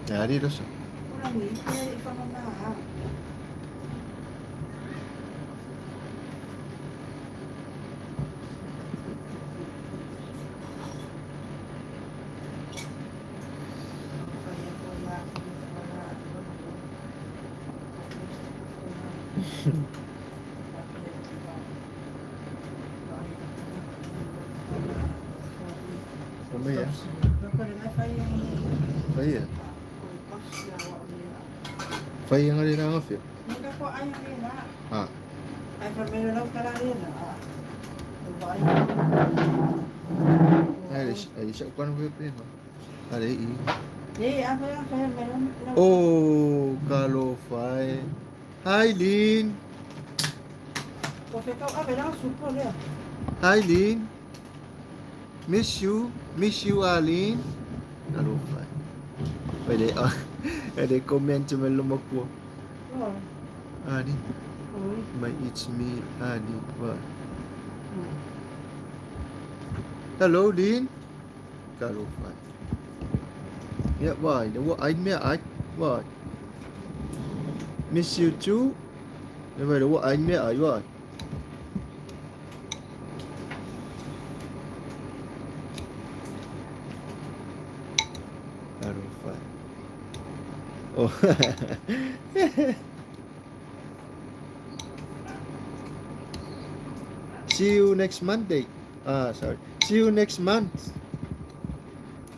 Le ali roso. Come ya? Fai ya? Fai yang ada dalam afia. Ah. Ai, ai, quan với bên mà. À đấy ý. Oh, kalau fai. Hi Lin. Hi Lin. Miss you. Miss you Arlene. Kalau fai. Pwede, ah. Pwede comment sa mga lumakwa. Ani, may it's me, Ani. What? Hello Lin. Kalau fai. Yeah, why? The what I me I what? Miss you too. The what I me I what? Kalau fai. Oh. See you next Monday. Ah, sorry. See you next month.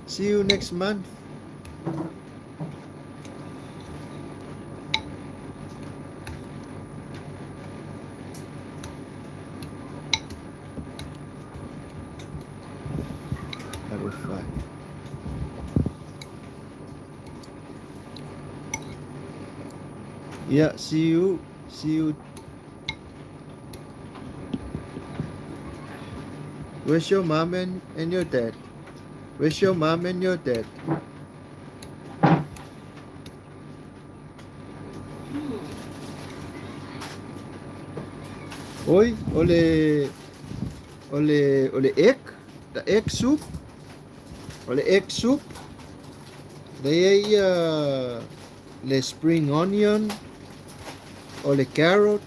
See you next month. Arufai. Yeah, see you. See you. Where's your mom and your dad? Where's your mom and your dad? Oi, ole ole ole egg, the egg soup. Ole egg soup. They le spring onion, ole carrot,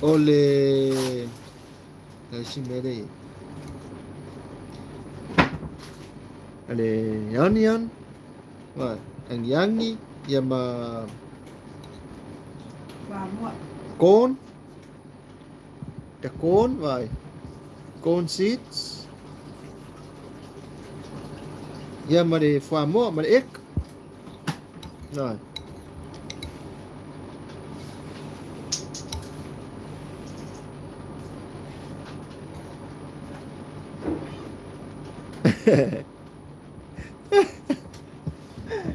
ole 다시 mere ole onion, what? Ang yangi, yama corn, the corn, why? Corn seeds. Yeah, mà để phà mua mà để egg. Rồi.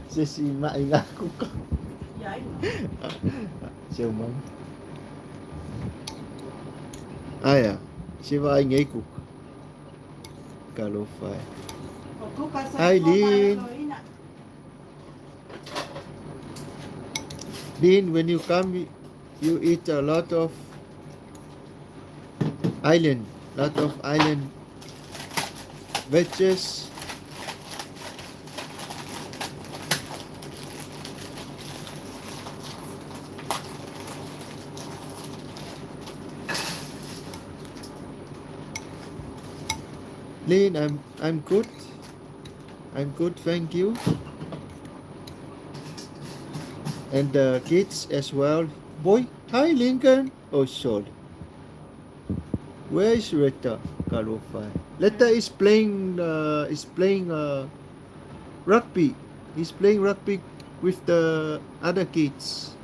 Se si maingaku ka. Siêu mong. Ai à? Si vai ngay kuk. Kalofai. Hi Lin. Lin, when you come, you eat a lot of island, lot of island veggies. Lin, I'm good. I'm good, thank you. And the kids as well. Boy, hi Lincoln. Oh, sorry. Where is Retta? Kalofai. Letta is playing rugby. He's playing rugby with the other kids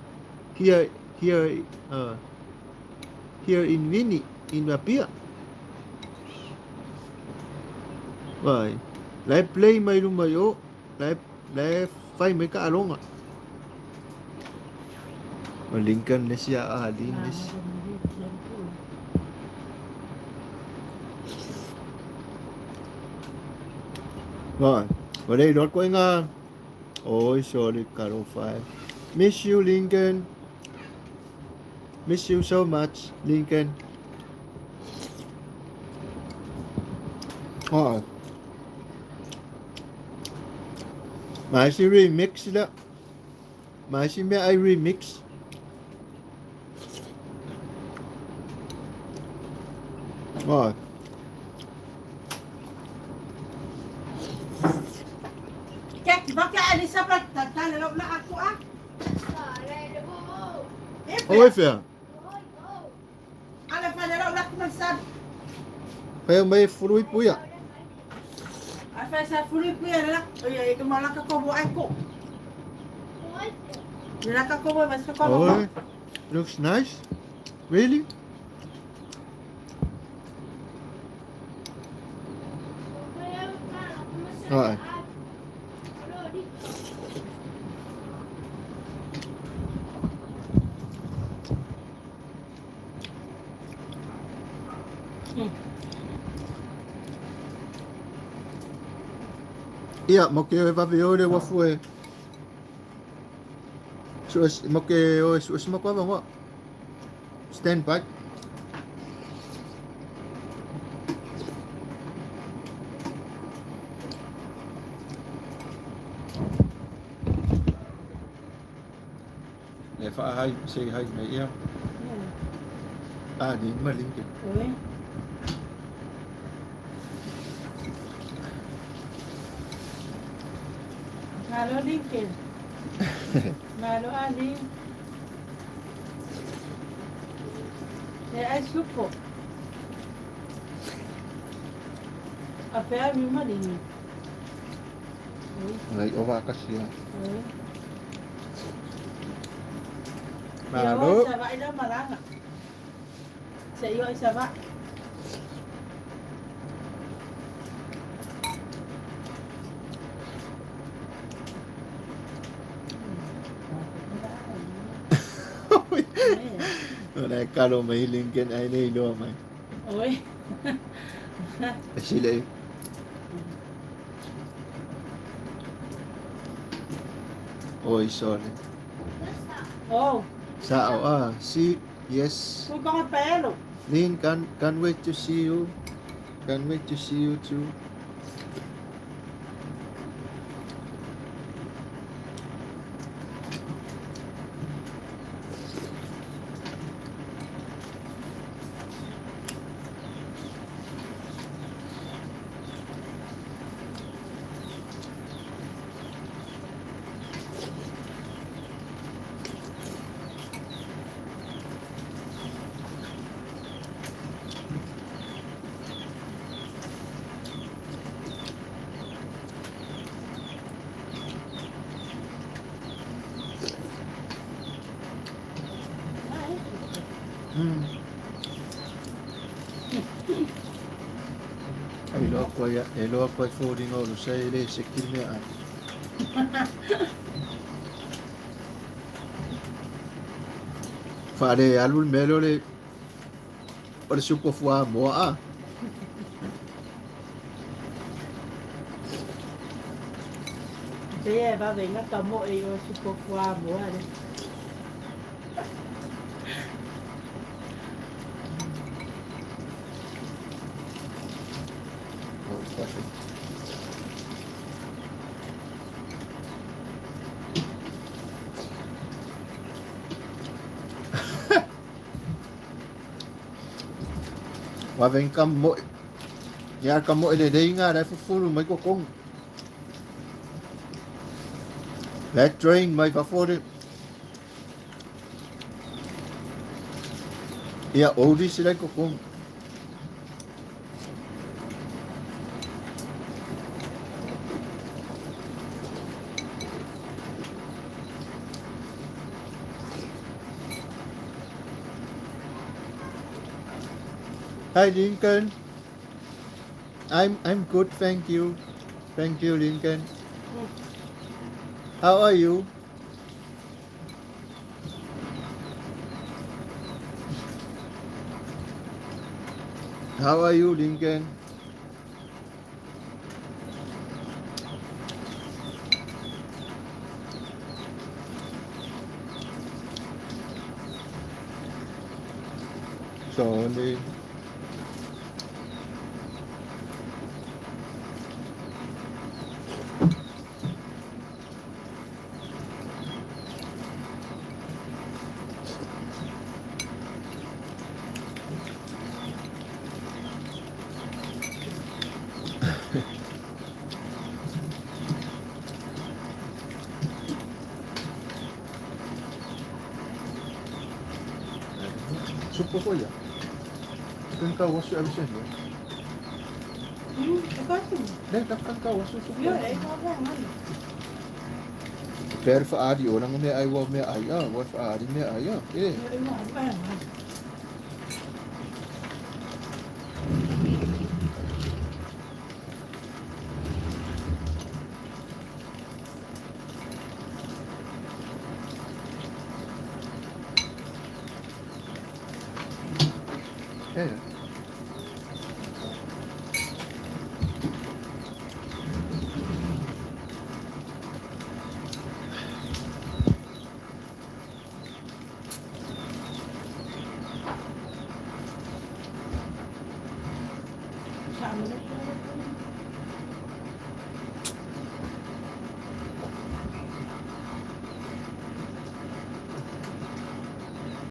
here here uh, here in Winnie in Apia. Why? Lại play may lumayo. Lại lại fay may kaalonga. O Lincoln na siya ah, linis. Rồi, vào đây đón quay nga. Ôi sorry, Carol. Miss you, Lincoln. Miss you so much, Lincoln. Rồi. Ma si remix la. Ma si mea ai remix. Oh. Oi, fea. Fai mai furui puia. Oh, looks nice. Really? Rồi. Ia, mo ke oe vave o le wafu e. Mo ke oe su sma kwa vangoa. Stand by. Le fa hai, say hi mai ia. Ah, ni ma link. Oi. Malo Lincoln. Malo Ali. E ai supo. A pea mi malingi. Oi. Lai ova kasia. Oi. Malo. Sa ba ila malanga. Sa iyo ay saba. Wala kalo may Lincoln ay nei lo mai. Oi. Sila eh. Oi, sorry. Oh, Sao ah, see, yes. kung ka pelo. Lin, can't wait to see you. Can't wait to see you too. Ai loa koe, e loa koe fōringa o sa e le se ki mea ai. Whaare alu le mea le o le supo fua moa a. Te e va venga tamo e yo supo fua moa le. Wa ven kam mo ya kam mo le leinga la fufuru mai ko kong. That train mai fa fore. Ia ouri sila ko kong. Hi Lincoln. I'm good, thank you. Thank you, Lincoln. How are you? How are you, Lincoln? Sorry. Supa foi ya. Kan car wash everything. Nee, dat kan car wash supa. Per fa adi o nang me ai wa me ai ya, wa fa adi me ai ya. Eh. Eh.